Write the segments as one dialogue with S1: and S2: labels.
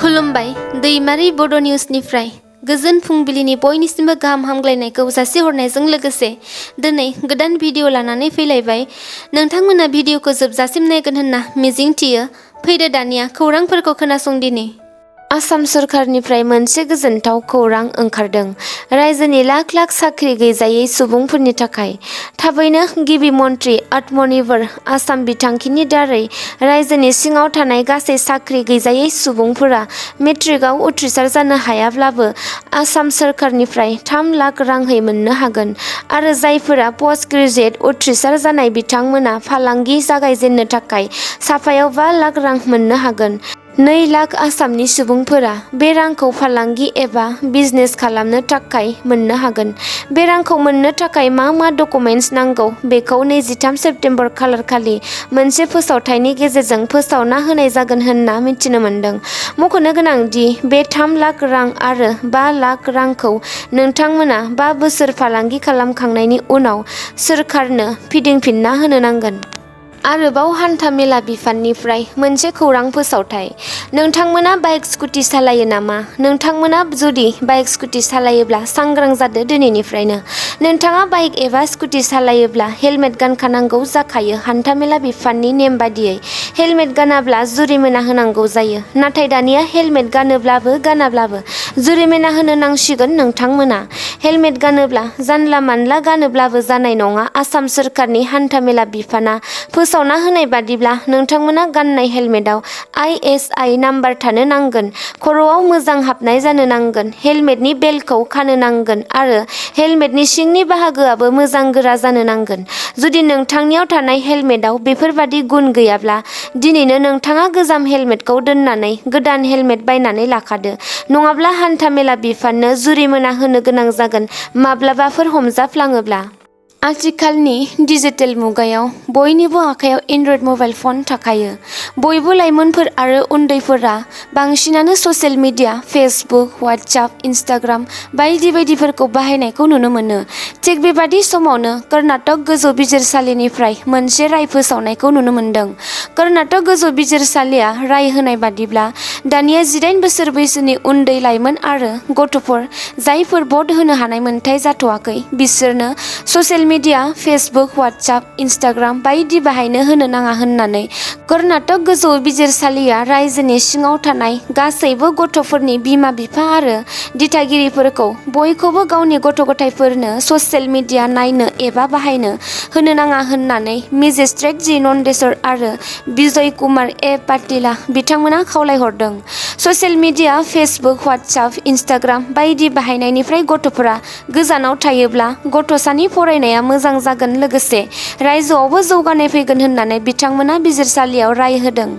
S1: खुलुमबाय दैमारि बड' निउसनिफ्राय गोजोन फुंबिलिनि बयनिसिमबो गाहाम हामग्लायनायखौ जासिहरनायजों लोगोसे दिनै गोदान भिडिअ लानानै फैलायबाय। नोंथांमोना भिडिअखौ जोबजासिम नायगोन होनना मिजिंथियो। फैदो दानिया खौरांफोरखौ खोनासंदिनि। आसाम सरकारनिफ्राय मोनसे गोजोनथाव खौरां ओंखारदों। रायजोनि लाख लाख साख्रि गैजायै सुबुंफोरनि थाखाय थाबैनो गिबि मन्त्रि आत्मनिर्भर आसाम बिथांखिनि दारै रायजोनि सिङाव थानाय गासै साख्रि गैजायै सुबुंफोरा मेट्रिकआव उथ्रिसार जानो हायाब्लाबो आसाम सरकारनिफ्राय 3 लाख रांहै मोननो हागोन आरो जायफोरा पस्ट ग्रेजुएट उथ्रिसार जानाय बिथांमोना फालांगि जागायजेननो थाखाय साफायाव 5 लाख रां मोननो हागोन। 2 लाख आसामनि सुबुंफोरा बे रांखौ फालांगि एबा बिजनेस खालामनो थाखाय मोननो हागोन। बे रांखौ मोननो थाखाय मा डकुमेन्ट्स नांगौ बेखौ 23 सेप्तेम्बर खालारखालि मोनसे फोसावथायनि गेजेरजों फोसावना होनाय जागोन होनना मिथिनो मोन्दों। मख'नो गोनां दि बे 3 लाख रां आरो 5 लाख रांखौ नोंथांमोना 5 बोसोर फालांगि खालामखांनायनि उनाव सोरखारनो फिदिंफिनना होनो नांगोन। आरोबाव हान्था मेला बिफाननिफ्राय मोनसे खौरां फोसावथाय। नोंथांमोना बाइक स्कुटि सालायो नामा? नोंथांमोना जुदि बाइक स्कुटि सालायोब्ला सांग्रां जादो दिनैनिफ्रायनो। नोंथाङा बाइक एबा स्कुटि सालायोब्ला हेलमेट गानखानांगौ जाखायो। हान्थामेला बिफाननि नेम बादियै हेलमेट गानाब्ला जुरिमाना होनांगौ जायो। नाथाय दानिया हेलमेट गानोब्लाबो गानाब्लाबो जुरिमाना होनो नांसिगोन नोंथांमोना। हेलमेट गानोब्ला जानला मानला गानोब्लाबो जानाय नङा। आसाम सोरखारनि हान्थामेला बिफाना फोसावना होनाय बादिब्ला नोंथांमोना गाननाय हेलमेटआव ISI नाम्बार थानो नांगोन, खर'आव मोजां हाबनाय जानो नांगोन, हेलमेटनि बेल्टखौ खानो नांगोन आरो हेलमेटनि सिंनि बाहागोआबो मोजां गोरा जानो नांगोन। जुदि नोंथांनियाव थानाय हेलमेटआव बेफोरबादि गुन गैयाब्ला दिनैनो नोंथाङा गोजाम हेलमेटखौ दोननानै गोदान हेलमेट बायनानै लाखादो। नङाब्ला हान्थामेला बिफाननो जुरिमाना होनो गोनां जागोन माब्लाबाफोर हमजाफ्लाङोब्ला। आथिखालनि डिजिटेल मुगायाव बयनिबो आखायाव एन्ड्रइड मबाइल फन थाखायो। बयबो लाइमोनफोर आरो उन्दैफोरा बांसिनानो social media Facebook, WhatsApp, Instagram बायदि बायदिफोरखौ बाहायनायखौ नुनो मोनो। थिग बेबादि समावनो कर्नाटक गोजौ बिजिरसालिनिफ्राय मोनसे राय फोसावनायखौ नुनो मोन्दों। कर्नाटक गोजौ बिजिरसालिया राय होनाय बादिब्ला दानिया 18 बोसोर बैसोनि उन्दै लाइमोन आरो गथ'फोर जायफोर भट होनो हानाय मोनथाय जाथ'वाखै बिसोरनो social media Facebook, WhatsApp, Instagram बायदि बाहायनो होनो नाङा होननानै कर्नाटक गोजौ बिजिरसालिया रायजोनि सिङाव थानाय गासैबो गथ'फोरनि बिमा-बिफा आरो दिथागिरिफोरखौ बयखौबो गावनि गथ'-गथायफोरनो ससियेल मिडिया नायनो एबा बाहायनो होनो नाङा होननानै मेजिस्ट्रेट जी नन्देश्वर आरो बिजय कुमार ए पाटिला बिथांमोना खावलायहरदों। Social media Facebook, WhatsApp, Instagram बायदि बाहायनायनिफ्राय गथ'फोरा गोजानाव थायोब्ला गथ'सानि फरायनाया मोजां जागोन लोगोसे रायजोआवबो जौगानाय फैगोन होननानै बिथांमोना बिजिरसालियाव राय होदों।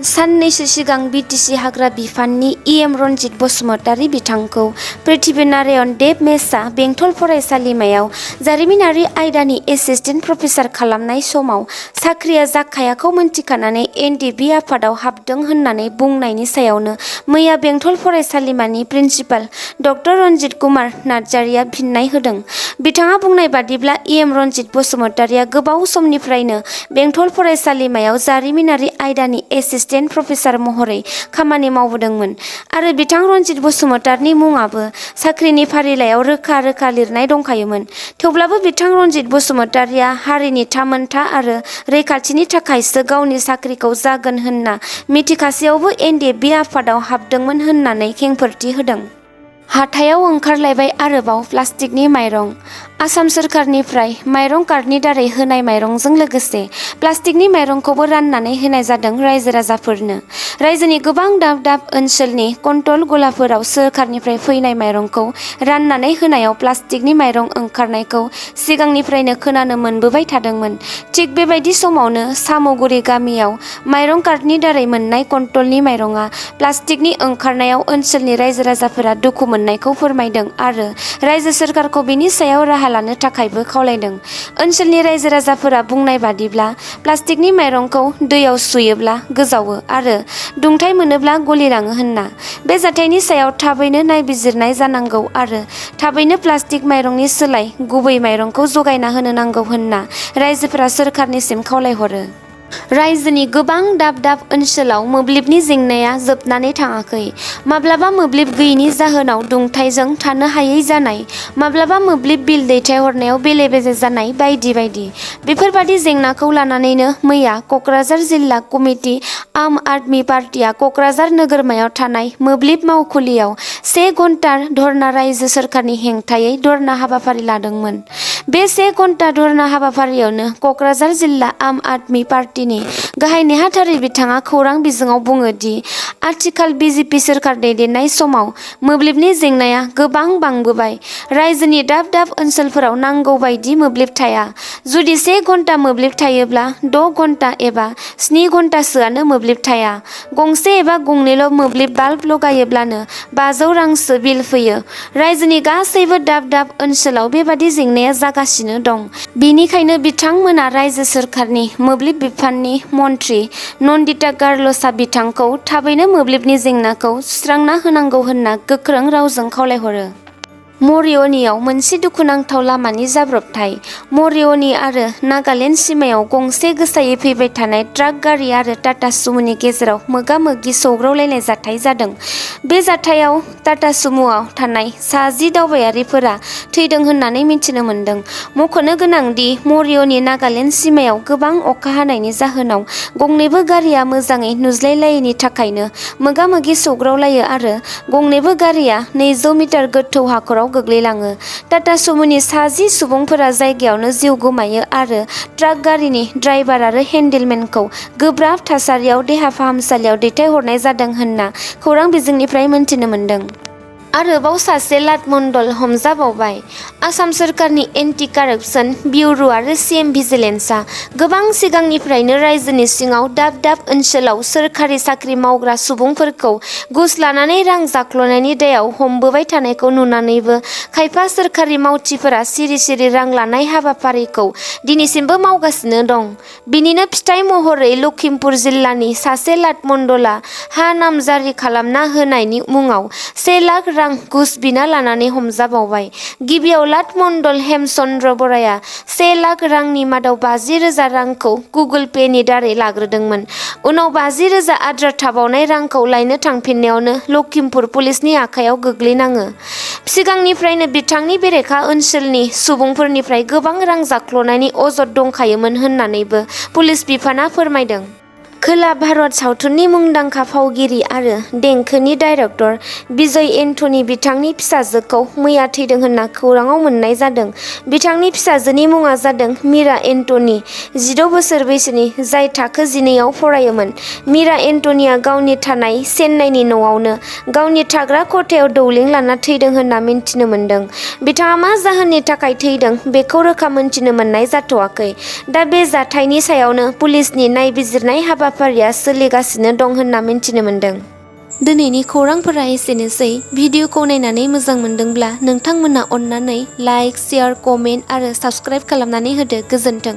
S1: साननैसो सिगां बिटिसि हाग्रा बिफाननि EM रनजित बसुमतारी बिथांखौ पृथ्वी नारायण देब मेसआ बेंटल फरायसालिमायाव जारिमिनारि आयदानि एसिस्टेन्ट प्रफेसार खालामनाय समाव साख्रिया जाखायाखौ मोनथिखानानै NDB आफादाव हाबदों होननानै बुंनायनि सायावनो मैया बेंटल फरायसालिमानि प्रिन्सिपाल डक्टर रनजित कुमार नार्जारिया फिन्नाय होदों। बिथाङा बुंनाय बादिब्ला EM रनजित बसुमतारीया गोबाव समनिफ्रायनो बेंटल फरायसालिमायाव जारिमिनारि आयदानि एसिस्टेन्ट प्रफेसार महरै खामानि मावबोदोंमोन आरो बिथां रनजित बसुमतारीनि मुङाबो साख्रिनि फारिलाइयाव रोखा रोखा लिरनाय दंखायोमोन। थेवब्लाबो बिथां रनजित बसुमतारीया हारिनि थामोनथा आरो रैखाथिनि थाखायसो गावनि साख्रिखौ जागोन होनना मिथिखासेयावबो NDB आफादाव हाबदोंमोन होननानै खेंफोरथि होदों। हाथायाव ओंखारलायबाय आरोबाव प्लास्टिकनि माइरं। आसाम सोरखारनिफ्राय माइरं कार्डनि दारै होनाय माइरंजों लोगोसे प्लास्टिकनि माइरंखौबो राननानै होनाय जादों रायजो राजाफोरनो। रायजोनि गोबां दाब दाब ओनसोलनि कन्ट्रल गलाफोराव सोरखारनिफ्राय फैनाय माइरंखौ राननानै होनायाव प्लास्टिकनि माइरं ओंखारनायखौ सिगांनिफ्रायनो खोनानो मोनबोबाय थादोंमोन। थिग बेबायदि समावनो सामगुरि गामियाव माइरं कार्डनि दारै मोननाय कन्ट्रलनि माइरंआ प्लास्टिकनि ओंखारनायाव ओनसोलनि रायजो राजाफोरा दुखु मोननायखौ फोरमायदों आरो रायजो सोरखारखौ बेनि सायाव राहा लानो थाखायबो खावलायदों। ओनसोलनि रायजो राजाफोरा बुंनाय बादिब्ला प्लास्टिकनि माइरंखौ दैयाव सुयोब्ला गोजावो आरो दुंथाइ मोनोब्ला गलिलाङो होनना। बे जाथायनि सायाव थाबैनो नायबिजिरनाय जानांगौ आरो थाबैनो प्लास्टिक माइरंनि सोलाय गुबै माइरंखौ जगायना होनो नांगौ होनना रायजोफोरा सोरखारनिसिम खावलायहरो। रायजोनि गोबां दाब दाब ओनसोलाव मोब्लिबनि जेंनाया जोबनानै थाङाखै। माब्लाबा मोब्लिब गैयैनि जाहोनाव दुंथाइजों थानो हायै जानाय, माब्लाबा मोब्लिब बिल दैथायहरनायाव बेले बेजे जानाय बायदि बायदि। बेफोरबादि जेंनाखौ लानानैनो मैया क'क्राझार जिल्ला कमिटि आम आदमी पार्टीआ क'क्राझार नोगोरमायाव थानाय मोब्लिब मावखुलियाव 1 घन्टा धरना रायजो सोरखारनि हेंथायै धरना हाबाफारि लादोंमोन। बे 1 घन्टा धरना हाबाफारियावनो क'क्राझार जिल्ला आम आदमी पार्टीनि गाहाय नेहाथारि बिथाङा खौरां बिजोङाव बुङो दि आथिखाल बिजेपि सोरखार दैदेननाय समाव मोब्लिबनि जेंनाया गोबां बांबोबाय। रायजोनि दाब दाब ओनसोलफोराव नांगौ बायदि मोब्लिब थाया। जुदि 1 घन्टा मोब्लिब थायोब्ला 6 घन्टा एबा 7 घन्टासोआनो मोब्लिब थाया। गंसे एबा गंनैल' मोब्लिब बाल्ब लगायोब्लानो 500 रांसो बिल फैयो। रायजोनि गासैबो दाब दाब ओनसोलाव बेबादि जेंनाया जागासिनो दं। बेनिखायनो बिथांमोना रायजो सोरखारनि मोब्लिब बिफाननि मन्थ्रि नन्दिता गार्लसा बिथांखौ थाबैनो मोब्लिबनि जेंनाखौ सुस्रांना होनांगौ होनना गोख्रों रावजों खावलायहरो। मरियनीआव मोनसे दुखुनांथाव लामानि जाब्रबथाय। मरियनी आरो नागालेन्ड सिमायाव गंसे गोसायै फैबाय थानाय ट्राक गारि आरो टाटा सुमोनि गेजेराव मोगा-मोगि सौग्रावलायनाय जाथाय जादों। बे जाथायाव टाटा सुमोआव थानाय सा 10 दावबायारिफोरा थैदों होननानै मिथिनो मोन्दों। मख'नो गोनांदि मरियनी नागालेन्ड सिमायाव गोबां अखा हानायनि जाहोनाव गंनैबो गारिया मोजाङै नुज्लायलायैनि थाखायनो मोगा-मोगि सौग्रावलायो आरो गंनैबो गारिया 200 मिटार गोथौ हाखराव गोग्लैलाङो। टाटा सुमोनि सा 10 सुबुंफोरा जायगायावनो जिउ गोमायो आरो ट्राक गारिनि ड्राइभार आरो हेन्डलमेनखौ गोब्राब थासारियाव देहा फाहामसालियाव दैथायहरनाय जादों होनना खौरां बिजोंनिफ्राय मिथिनो मोन्दों। आरोबाव सासे लाटमन्डल हमजाबावबाय। आसाम सोरखारनि एन्टि कारापसन बिउर' आरो सिएम भिजिलेन्सआ गोबां सिगांनिफ्रायनो रायजोनि सिङाव दाब दाब ओनसोलाव सोरखारि साख्रि मावग्रा सुबुंफोरखौ घुस लानानै रां जाख्ल'नायनि दायाव हमबोबाय थानायखौ नुनानैबो खायफा सोरखारि मावथिफोरा सिरि सिरि रां लानाय हाबाफारिखौ दिनैसिमबो मावगासिनो दं। बिनिनो फिथाइ महरै लखिमपुर जिल्लानि सासे लाटमन्डलआ हा नामजारि खालामना होनायनि मुङाव 1 लाख रां घुस बिना लानानै हमजाबावबाय। गिबियाव लाटमन्डल हेमचन्द्र बराया 1 लाख रांनि मादाव 50,000 रांखौ गुगोल पे नि दारै लाग्रोदोंमोन। उनाव 50,000 आद्रा थाबावनाय रांखौ लायनो थांफिननायावनो लखिमपुर पुलिसनि आखायाव गोग्लैनाङो। सिगांनिफ्रायनो बिथांनि बेरेखा ओनसोलनि सुबुंफोरनिफ्राय गोबां रां जाख्ल'नायनि अजद दंखायोमोन होननानैबो पुलिस बिफानआ फोरमायदों। खोला भारत सावथुननि मुंदांखा फावगिरि आरो देंखोनि डाइरेक्टर विजय एन्थनी बिथांनि फिसाजोखौ मैया थैदों होनना खौराङाव मोन्नाय जादों। बिथांनि फिसाजोनि मुङा जादों मीरा एन्थनी, 16 बोसोर बैसोनि, जाय थाखो 12आव फरायोमोन। मीरा एन्थनीआ गावनि थानाय चेन्नाईनि न'आवनो गावनि थाग्रा खथायाव दौलें लाना थैदों होनना मिन्थिनो मोन्दों। बिथाङा मा जाहोननि थाखाय थैदों बेखौ रोखा मोनथिनो मोननाय जाथ'वाखै। दा बे जाथायनि सायावनो पुलिसनि नायबिजिरनाय हाबाफारिया सोलिगासिनो दं होनना मिन्थिनो मोन्दों। दिनैनि खौरांफोरा एसेनोसै। भिडिअखौ नायनानै मोजां मोनदोंब्ला नोंथांमोना अन्नानै लाइक, शेयार, कमेन्ट आरो साबस्क्राइब खालामनानै होदो। गोजोन्थों।